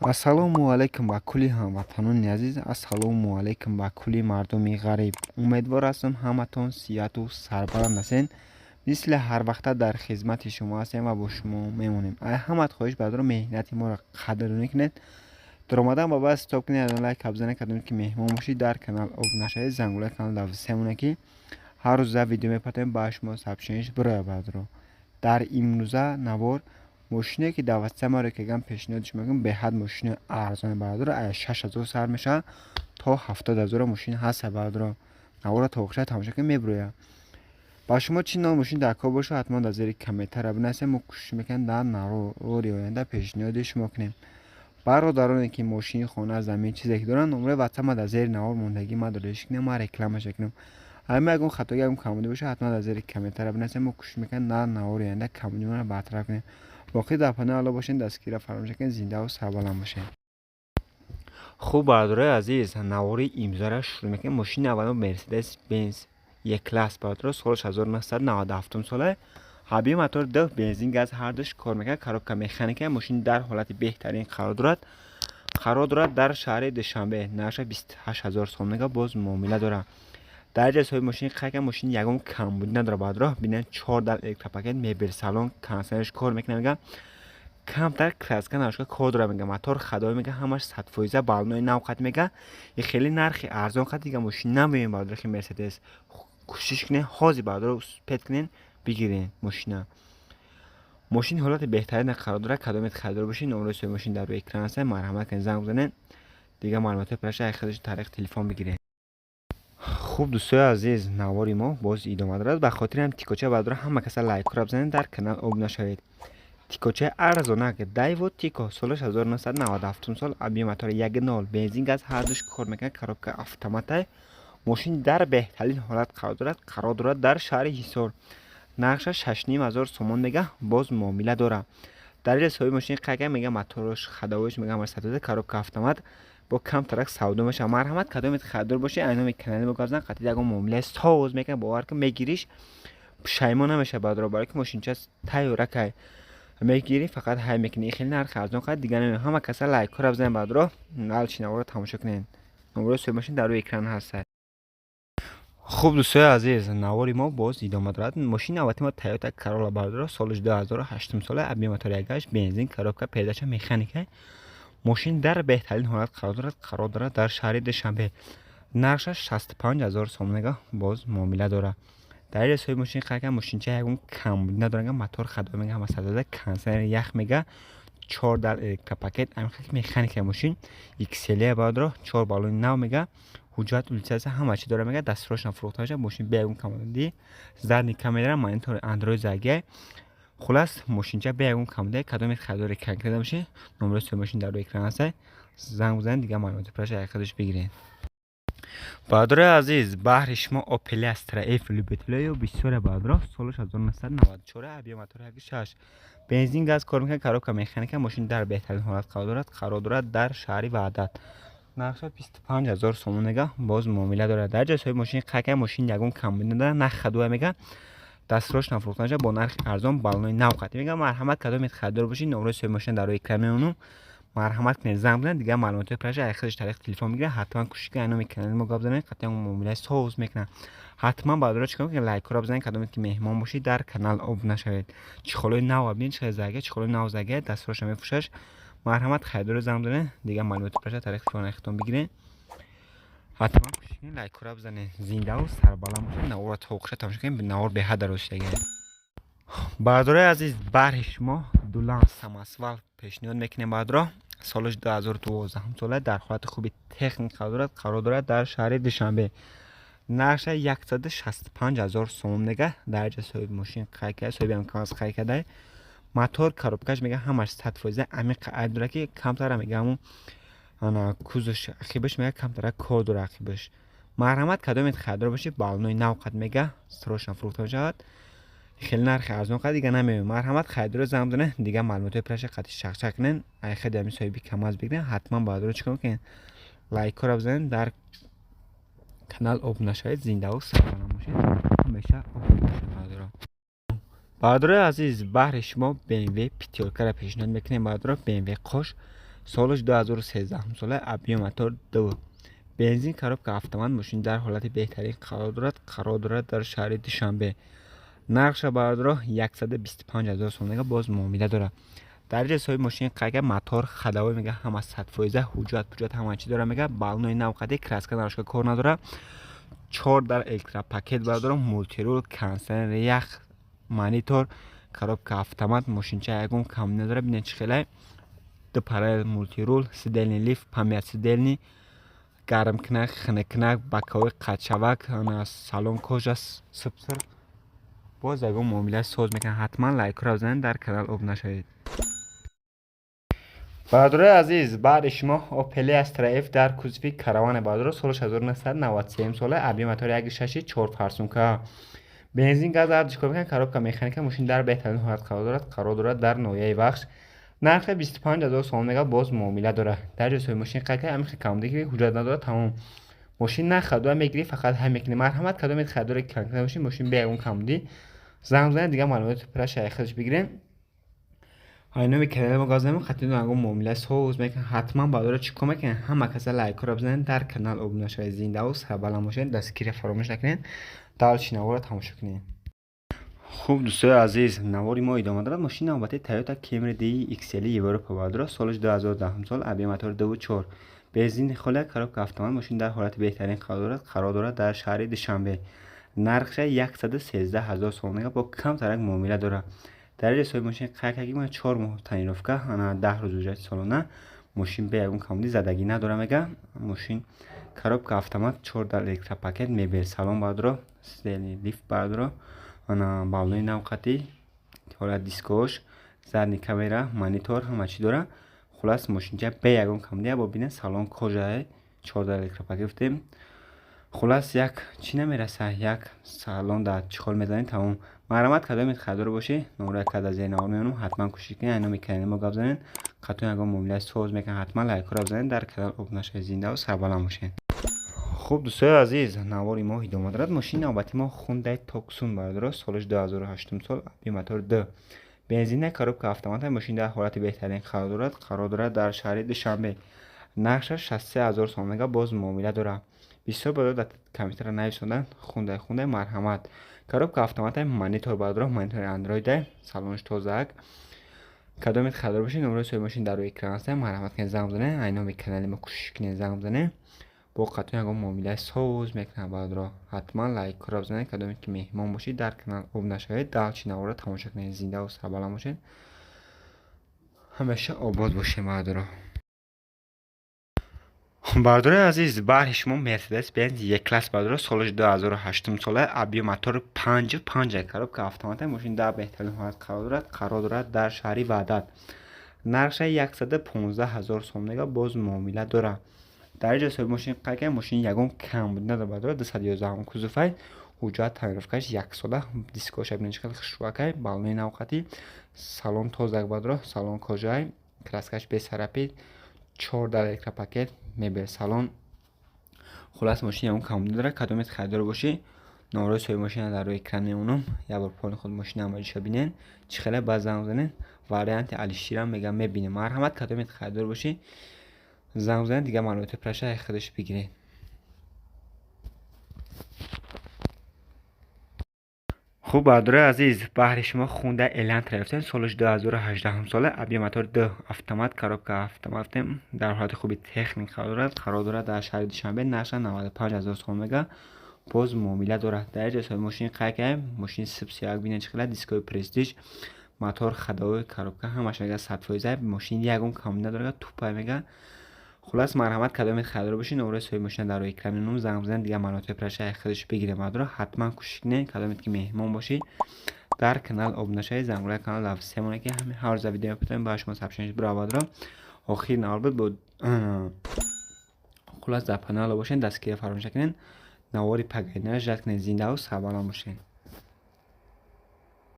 Ассалому алайкум ба кулли ҳамватанони азиз, ассалому алайкум ба кулли мардуми ғариб. Умедвор ҳастам, ҳаматон сиҳату сарбаланд ҳастед. Мисли ҳарвақта дар хизмати шумо ҳастем ва бо шумо мемонем. Ай ҳамат хоҳиш, бародаро, меҳнати моро қадрдонӣ кунед. Даромадан ба баъд стоп кунед, лайк бизанед. Кадоме ки меҳмон бошед, дар канал обуна шавед, зангулаи канал дар монед, ки ҳар рӯза видео мепартоем, ба шумо сообщение ш бирояд. Бародаро, дар имрӯза навор мошине, ки дар ватсап маро кеган пешниҳодш мекунам, беҳад мошини арзоне, бародаро, ая 6000 сар мешавад, то 70 000 мошин ҳаст. Бародаро, навора то охира тамошо кунед, мебирояд. Ба шумо чӣ навъ мошин дар кор бошад, ҳатман дар зери комментария бинависед, мо кӯшиш мекунем, дар навори оянда пешниҳоди шумо кунем. Бародароне ки мошин, хона, замин, чизе ки доранд, номраи ватсап дар зери навор мондагӣ, ма додаш кунем, ма рекламаша кунем. Ҳама ягон хатоги, ягон камбудӣ бошад, ҳатман дар зери комментария бинависед, мо кӯшиш мекунем, дар навори оянда камбудиро бартараф кунем. Боқӣ дар паноҳи Алло бошед, дастгирӣ фаромӯш накунед, зиндаву сарбаланд бошед. Хуб, бародарои азиз, навори имрӯзаро шурӯъ мекунем. Мошини аввало Мерседес Бенз Е класс, бародаро, солаш 1997 сола, ҳаби мотор ду, бензин, газ ҳардуш кор мекунад, коробка механика. Мошин дар ҳолати беҳтарин қарор дорад, қарор дорад дар шаҳри Душанбе. Нархаш 28 000 сомонага, боз муомила дорад. Дар ҷои соҳиби мошин қайд, мошин ягон камбудӣ надорад. Бародаро, бинед, чор дал электропакет, мебел, салон, кондиционерш кор мекунад, мега, камтар краска нашуда кор дорад, мега, мотор ходовой, мега, ҳамаш 100%, баллонои нав қат, мега. И хеле нархи арзон қат дига мошин намебинем, бародаро. Хи Мерседес кӯшиш кунед, ҳозир, бародаро, успеть кунед, бигиред мошина. Мошин ҳолати беҳтарин қарор дорад. Кадомет харидор бошед, номрои соҳиби мошин дар рӯи экран аст, марҳамат кунед, занг бизанед, дигар маълумотҳои пурраша худаш тариқи телефон бигиред. Хуб, дӯстои азиз, навори мо боз идома дорад. Ба хотири ҳам тикоча, бародаро, ҳама каса лайкҳоро бизанед, дар канал обуна шавед. Тикочаи арзонак Дайво Тико, солаш 1997 сол, объём мотори 1.0, бензин, газ ҳардуш кор мекунад, коробка автоматай. Мошин дар беҳтарин ҳолат қарор дорад, қарор дорад дар шаҳри Ҳисор. Нархаш 6500 сомон мега, боз муомила дорад. Дар ҷои соҳиби мошини қайка, мега, мотораш ходовой ш, мега, ҳамаш, коробка автомат, бо камтарак савдо мешавад. Марҳамат, кадомет харидор бошед, айноми канали мо гап, қатъи ягон муомилаи соз мекунад. Бовар кун, мегириш, пушаймон намешавад, бародаро, барои ки мошинча тайёракай, мегирӣ, фақат ҳай мекунӣ. Хеле нархи арзон қад дига намем. Ҳама каса лайкҳоро бизанед, бародаро, налчи наворо тамошо кунед. Номрои соҳиби мошин дар рӯи экран ҳастад. Хуб, дӯстои азиз, навори мо боз идома дорад. Мошини навбати мо Тойота Карола, бародаро, солаш 2008 сола, объём мотори 1.8, бензин, коробка передача механика. Мошин дар беҳтарин ҳолат қарор дорад, қарор дорад дар шаҳри Душанбе. Нархаш 65 000 сомонага, боз муомила дорад. Дар ҷои соҳиби мошини қайка, мошинча ягон камбудӣ надорад, мотор ходовой, мега, ҳама садода, кондиционер ях, мега, чор дал электропакет, механика. Мошин XL, бародаро, чор баллони нав, мега, ҳуҷҷат, лицензия, ҳама чи дорад, мега, дастурашон фурӯхта мешавад. Мошин бе ягон камбудӣ, задний камера, монитори андроид задагиай. Хулас, мошинча бе ягон камбудӣ. Кадоме харидори конкретно бошед, номрои соҳиби мошин дар рӯи экран аст, занг бизанед, дигар маълумоти пурраша худаш бигиред. Бародарои азиз, баҳри шумо Опел Астра F, любитель ё бисёре, бародаро, солаш 1994, объём мотори 1.6, бензин, газ кор мекунад, коробка механика. Мошин дар беҳтарин ҳолат қарор дорад, қарор дорад дар шаҳри Ваҳдат. Нархаш 25 000 сомон мега, боз муомила дорад. Дар ҷои соҳиби мошини қайка, мошин ягон камбудӣ надорад, на ходовой, мега, дастурашон фурӯхта мешавад бо нархи арзон, баллонои нав қатӣ, мега. Марҳамат, кадомет харидор бошед, номрои соҳиби мошина дар рӯи экран мемонам, марҳамат кунед, занг бизанед, дигар маълумотҳои пурраша ай худаш тариқи телефон бигиред. Ҳатман кӯшиш кунед, айноми канали мо гап занед, қатъиян муомилаи соз мекунад. Ҳатман, бародаро, чикор кунед? Лайкҳоро бизанед. Кадомет ки меҳмон бошед, дар канал обуна шавед. Чехол ои нав бинед, чӣ зага, чехол ои нав зага, дастураша мефурӯшаш. Марҳамат, харидоро занг бизанед, дигар маълумоти пурраша тариқи телефони худтон бигиред. Ҳатман кӯшиш кунед, лайкҳоро бизанед, зиндаву сарбаланд бошед. Наворро то охиша тамошо кунед, навор беҳад дароз шудагиа. Бародарои азиз, баҳри шумо Дулан самосвал пешниҳод мекунем. Бародаро, солаш 2012 сола, дар ҳолати хуби техника дорад, қарор дорад дар шаҳри Душанбе. Нархша 165 000 сомон мега. Дар ҷа соҳиби мошин қайд карда, соҳиби ҳам қайд карда, мотор, коробка ш, мега, ҳамаш 100%. Амиқа айб дорад, ки камтара, мега, ҳамун кузов ш ақибаш, мега, камтара кор дорад ақибаш. Марҳамат, кадомет харидор бошед, баллонои нав қад, мега, срочно фурӯхта мешавад. Хеле нархи арзон қад дига намеоем. Марҳамат, харидоро занг бизанед, дигар маълумотҳои пурраша қатъи шақшақ кунед, ай хеди ҳамин соҳиби КамАЗ бигиред. Ҳатман, бародаро, чикор кунед? Лайкҳоро бизанед, дар канал обуна шавед, зиндаву сарбаланд бошед, ҳамеша обод бошед. Бародаро, бародарои азиз, баҳри шумо BMW пятёрка ро пешниҳод мекунем. Бародаро, BMW қош. Солаш 2013 сола, объём мотор 2, бензин, коробка автомат. Мошин дар ҳолати беҳтарин қарор дорад, қарор дорад дар шаҳри Душанбе. Нархша, бародаро, 125 ҳазор сом мега, боз муомила дорад. Дар ҷои соҳиби мошин қайга мотор ходовой мега, ҳама 100%, ҳуҷҷат пуҷҷат ҳама чӣ дора мега, баллони нав қади, краска нарушка кор надора. Чор дар электропакет, бародаро, мультируль, кондиционер, ях, монитор, коробка автомат. Мошинча ягон кам надора. Бинед, чӣ хелай: ду параллел, мультируль, сидельный лифт, память сидений, гармкунак, хунуккунак, боковой қатшавак, салон кожа, сипсир. Боз ягон муомила соз мекунад. Ҳатман лайкҳоро бизанед, дар канал обуна шавед. Бародарои азиз, баъди шумо Opel Astra F дар кузови Караване, бародаро. Соли 1993 сола, объём мотори 1,6, чор форсунка, бензин, газ ардиш кор мекунад, коробка механика. Мошин дар беҳтарин ҳолат қарор дорад, қарор дорад дар ноҳияи Вахш. Нархи 25 ҳазор сомон мега, боз муомила дорад. Дар ҷои соҳиби мошин қайд кард, ҳамин камбудӣ ки ҳуҷҷат надорад, тамом. Мошин на харидора мегирӣ, фақат ҳай мекунӣ. Марҳамат, кадомед харидоре конкретно бошед, мошин бе ягон камбудӣ, занг бизанед, дигар маълумоти пурра шайхаш бигирем. Ҳайноми канали мо гап занем, хатино ягон муомила соз мекунад. Ҳатман, бародаро, чӣ кор мекунед? Ҳама каса лайкҳоро бизанед, дар канал обуна шавед, зиндаву сарбаланд бошед, дастгирия фаромӯш накунед. Дальше наворро тамошо кунед. Хуб, дӯстои азиз, навори мо идома дорад. Мошини навбатии Toyota Camry DXL Европа, бародаро. Солаш 2010 сол, объём мотори 2,4, бензини холия, коробка автомат. Мошин дар ҳолати беҳтарин қарор дорад, қарор дорад дар шаҳри Душанбе. Нархша 113 ҳазор сомон мега, бо камтарак муомила дорад. Дар ҷои соҳиби мошин қайд кард, ки 4 моҳ тонировка, 10 рӯз уҷрати солона. Мошин бе ягон камбудӣ, задагӣ надора мега. Мошин коробка автомат, чор дар электропакет, мебел салон, бародаро, сидельный лифт, бародаро, баллони навқатӣ, ҳолат дискош, задний камера, монитор, ҳама чӣ дора. Хулас, мошинча бе ягон камбудӣ. Бо бинед, салон кожа, чор дар электропакет гуфтем. Хулас, як чӣ намераса, як салон дар чиқол мезанед, тамом. Марҳамат, кадомед харидор бошӣ, номраи карда зери навор мемонам. Ҳатман кӯшиш кунед, номи канали мо гап занед, қатъан ягон муомилаи соз мекунад. Ҳатман лайкҳоро бизанед, дар канал обуна шавед, зиндаву сарбаланд бошед. Хуб, дӯстои азиз, навори мо идома дорад. Мошини навбати мо Хундай Туксон, бародаро. Солаш 2008 сол, объём мотор 2, бензина, коробка автомат. Мошин дар ҳолати беҳтарин қарор дорад, қарор дорад дар шаҳри Душанбе. Нархаш 63 ҳазор сомон мега, боз муомила дорад. Бисёр бародар дар компютера нависонданд Хундай, Хундай. Марҳамат, коробка автомата, монитор, бародаро, монитори андроида, салонаш тозаак. Кадомед харидор бошед, номерои соҳиби мошин дар рӯи экран аст. Марҳамат кунед, занг бизанед. Ай номи канали мо кӯшиш кунед, занг бизанед, бо қатъан ягон муомилаи соз мекунад. Бародаро, ҳатман лайкҳоро бизанед. Кадоме ки меҳмон бошед, дар канал обуна шавед, дальше наворро тамошо кунед. Зиндаву сарбаланд бошед, ҳамеша обод бошед, бародаро. Бародарои азиз, баҳри шумо Мерседес Бенз Е класс, бародаро. Солаш 2008 сола, объём мотори 5,5, коробка автомата. Мошин дар беҳтарин ҳолат қарор дорад, қарор дорад дар шаҳри Ваҳдат. Нархша 115 ҳазор сомон мега, боз муомила дорад. Дар ҷои соҳиби мошин қайд кард, мошин ягон камбудӣ надорад, бародаро. 211 кузовай, ҳуҷҷат тонировкаш яксола, дискоша бинед, чӣ қадр хушрӯакай, баллони навқатӣ, салон тозак, бародаро, салон кожаай, краскаш бесарапид, чор дар электропакет, мебел салон. Хулас, мошин ягон камбудӣ дорад. Кадомед харидор бошӣ, номерои соҳиби мошина дар рӯи экран мемонам. Як бор поли худ мошина амалиша бинед, чӣ хеле, баъд занг бизанед. Варианти алиширам мегам, мебинем. Марҳамат, кадомед харидор бошӣ, занг бизанед, дигар маълумоти пурраша худаш бигиред. Хуб, бародарои азиз, баҳри шумо Хунда Элантра ёфтем. Солаш 2018 сола, объём мотор 2, автомат, коробка автомат гуфтем. Дар ҳолати хуби техник қарор дорад, қарор дорад дар шаҳри Душанбе. Нархша 95 ҳазор сомон мега, боз муомила дорад. Дар ҷои соҳиби мошин қайд кардем, мошин сипсияк, бинед, чӣ хела: дискои престиж, мотор ходовой, коробка ҳамаш мега 100%. Мошин ягон камбудӣ надорад, тупай мега. Хулас, марҳамат, кадомед харидор бошед, номерои соҳиби мошина дар рӯи экран мемонам, занг бизанед, дигар маълумотҳои пурраша худаш бигиред. Бародаро, ҳатман кӯшиш кунед, кадомед ки меҳмон бошед, дар канал обуна шавед, зангулаи канал дар семона, ки ҳамин ҳар рӯза видео мепартоем, ба шумо сообщение бирав. Бародаро, охири навор буд бо. Хулас, дар канал бошед, дастгирия фаромӯш накунед, навори пагайна жад кунед. Зиндаву сарбаланд бошед.